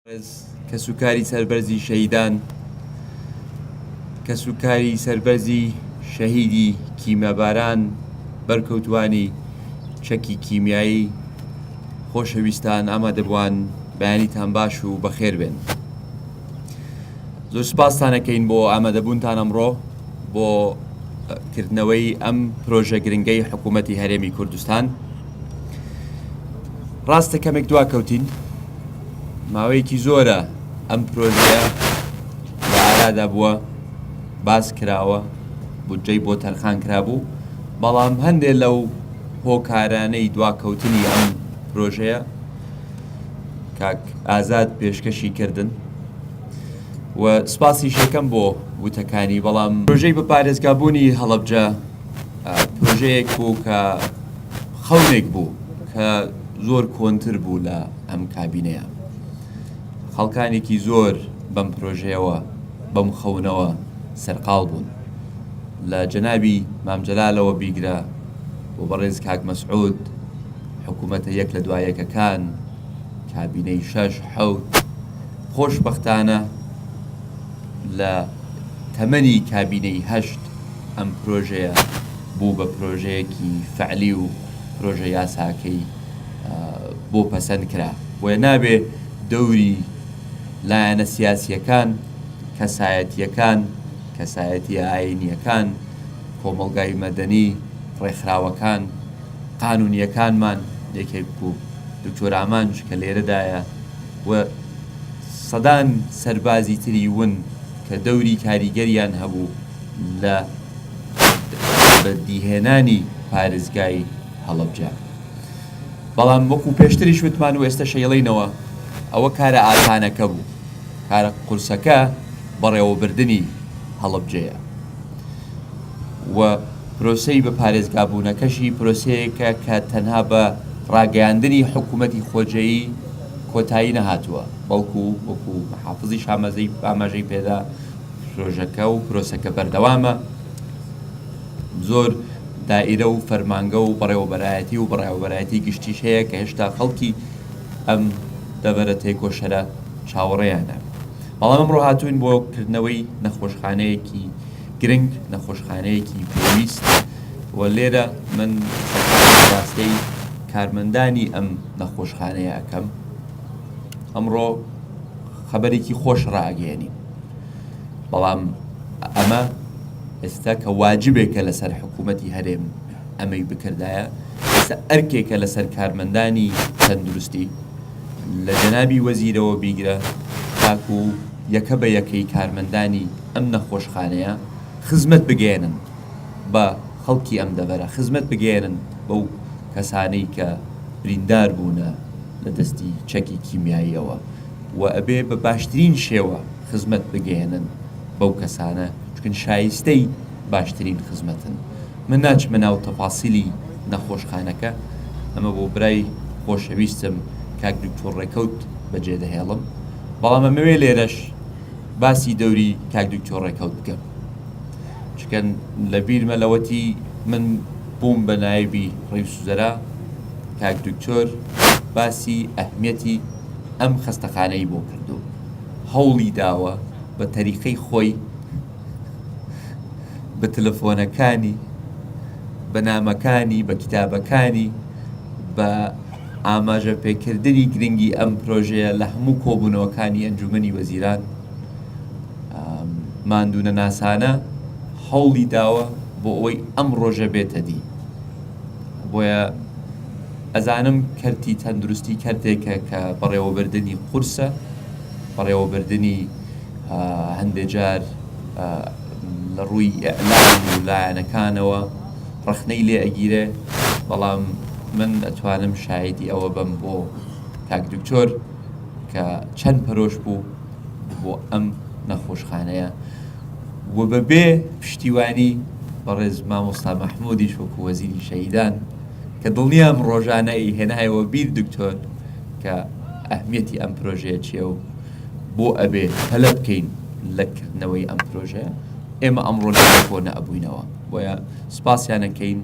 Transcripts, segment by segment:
بەڕێز کەسوکاری سەربەرزی شەهیدان، کەسوکاری سەربەرزی شەهیدی کیمیاباران، بەرکەوتوانی چەکی کیمیایی، خۆشەویستان، ئامادەبووان، بەیانیتان باش و بەخێر بێن. زۆر سپاستان ئەکەین بۆ ئامادەبوونتان ئەمڕۆ بۆ کردنەوەی ئەم پرۆژە گرنگەی حکوومەتی هەرێمی کوردستان. ڕاستە کەمێک دواکەوتین، ماوەیەکی زۆرە ئەم پرۆژەیە لە ئارادا بووە، باس کراوە، بودجەی بۆ تەرخان کرابوو، بەڵام هەندێک لەو هۆکارانەی دواکەوتنی ئەم پرۆژەیە کاک ئازاد پێشکەشی کردن و سپاسیش یەکەم بۆ وتەکانی، بەڵام پرۆژەی بە پارێزگابوونی هەڵەبجە پرۆژەیەک بوو کە خەونێک بوو کە زۆر کۆنتر بوو لە ئەم کابینەیە. خەڵکانێکی زۆر بەم پرۆژەیەوە، بەم خەونەوە سەرقاڵ بوون. لە جەنابی مام جەلالەوە بیگرە بۆ بەڕێز کاک مەسعود، حکوومەتە یەک لە دوا یەکەکان، کابینەی شەش، حەوت، خۆشبەختانە لە تەمەنی کابینەی هەشت ئەم پرۆژەیە بوو بە پرۆژەیەکی فەعلی و پرۆژە یاساکەی بۆ پەسەند کرا. بۆیە نابێ دەوری لایەنە سیاسییەکان، کەسایەتییەکان، کەسایەتییە ئایینییەکان، کۆمەڵگای مەدەنی، ڕێکخراوەکان، قانوونییەکانمان، یەکێک بوو دکتۆر ئامانج کە لێرەدایە و سەدان سەربازی تری ون کە دەوری کاریگەریان هەبوو لە بەدیهێنانی پارێزگای هەڵەبجە. بەڵام وەکو پێشتریش وتمان و ئێستەش ئەیڵێینەوە ئەوە کارە ئاسانەکە بوو، کارە قورسەکە بەڕێوەبردنی هەڵەبجەیە و پرۆسەی بە پارێزگابوونەکەشی پرۆسەیەکە کە تەنها بە ڕاگەیاندنی حکوومەتی خۆجێیی کۆتایی نەهاتووە، بەڵکو وەکو حافزیش ئاماژەی پێدا پرۆژەکە و پرۆسەکە بەردەوامە، زۆر دائیرە و فەرمانگە و بەڕێوەبەرایەتی و بەڕێوەبەرایەتی گشتیش هەیە کە هێشتا خەڵکی ئەم دەڤەرە تێکۆشەرە چاوەڕێیانە. بەڵام ئەمڕۆ هاتووین بۆ کردنەوەی نەخۆشخانەیەکی گرنگ، نەخۆشخانەیەکی پێویست و لێرە من قسەکانم ئاراستەی کارمەندانی ئەم نەخۆشخانەیە ئەکەم. ئەمڕۆ خەبەرێکی خۆش ڕائەگەیەنین. بەڵام ئەمە ئێستا کە واجبێکە لەسەر حکوومەتی هەرێم ئەمەی بکردایە، ئێستا ئەرکێکە لەسەر کارمەندانی تەندروستی لە جەنابی وەزیرەوە بیگرە تاکو یەکە بە یەکەی کارمەندانی ئەم نەخۆشخانەیە خزمەت بگەیەنن بە خەڵکی ئەم دەڤەرە، خزمەت بگەیەنن بەو کەسانەی کە بریندار بوونە لە دەستی چەکی کیمیاییەوە و ئەبێ بە باشترین شێوە خزمەت بگەیەنن بەو کەسانە چونکن شایستەی باشترین خزمەتن. من ناچمە ناو تەفاسیلی نەخۆشخانەکە، ئەمە بۆ برای خۆشەویستم کاک دکتۆر ڕێکەوت بەجێ دەهێڵم، بەڵام ئەمەوێ لێرەش باسی دەوری کاک دکتۆر ڕێکەوت بکەم، چونکە لە بیرمە لەوەتی من بووم بە نایبی ڕیوس وزەرا کاک دکتۆر باسی ئەهمیەتی ئەم خەستەخانەی بۆ کردووم، هەوڵی داوە بە تەریقەی خۆی بە تەلەفۆنەکانی، بە نامەکانی، بە کیتابەکانی، بە ئاماژە پێکردنی گرنگی ئەم پرۆژەیە لە هەموو کۆبوونەوەکانی ئەنجومەنی وەزیران ماندوونەناسانە هەوڵی داوە بۆ ئەوەی ئەم ڕۆژە بێتە دی. بۆیە ئەزانم کەرتی تەندروستی کەرتێکە کە بەڕێوەبردنی قورسە، بەڕێوەبردنی هەندێ جار لە ڕووی ئیعلام و لایەنەکانەوە ڕەخنەی لێ ئەگیرێ، بەڵام من ئەتوانم شایدی ئەوە بم بۆ کاک دکتۆر کە چەند پەرۆش بوو بۆ ئەم نەخۆشخانەیە و بەبێ پشتیوانی بەڕێز مامۆستا مەحمودیش وەکو وەزیری شەهیدان کە دڵنیام ڕۆژانە ئەیهێنایەوە بیر دکتۆر کە ئەهمیەتی ئەم پرۆژەیە چییە و بۆ ئەبێ پەلە بکەین لە کردنەوەی ئەم پرۆژەیە، ئێمە ئەمڕۆ لێرە کۆ نەئەبووینەوە. بۆیە سوپاسیان ئەکەین.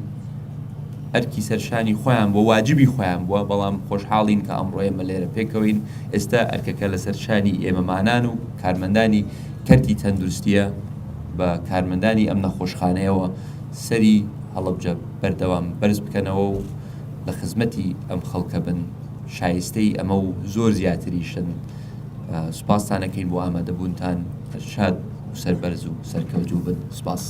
ئەرکی سەرشانی خۆیان بووە، واجبی خۆیان بووە، بەڵام خۆشحاڵین کە ئەمڕۆ ئێمە لێرە پێکەوەین، ئێستا ئەرکەکە لەسەر شانی ئێمەمانان و کارمەندانی کەرتی تەندروستییە بە کارمەندانی ئەم نەخۆشخانەیەوە سەری هەڵەبجە بەردەوام بەرز بکەنەوە و لە خزمەتی ئەم خەڵکە بن، شایستەی ئەمە و زۆر زیاتریشن. سوپاستان ئەکەین بۆ ئامادەبوونتان، هەر شاد و سەربەرز و سەرکەوتوو بن. سوپاس.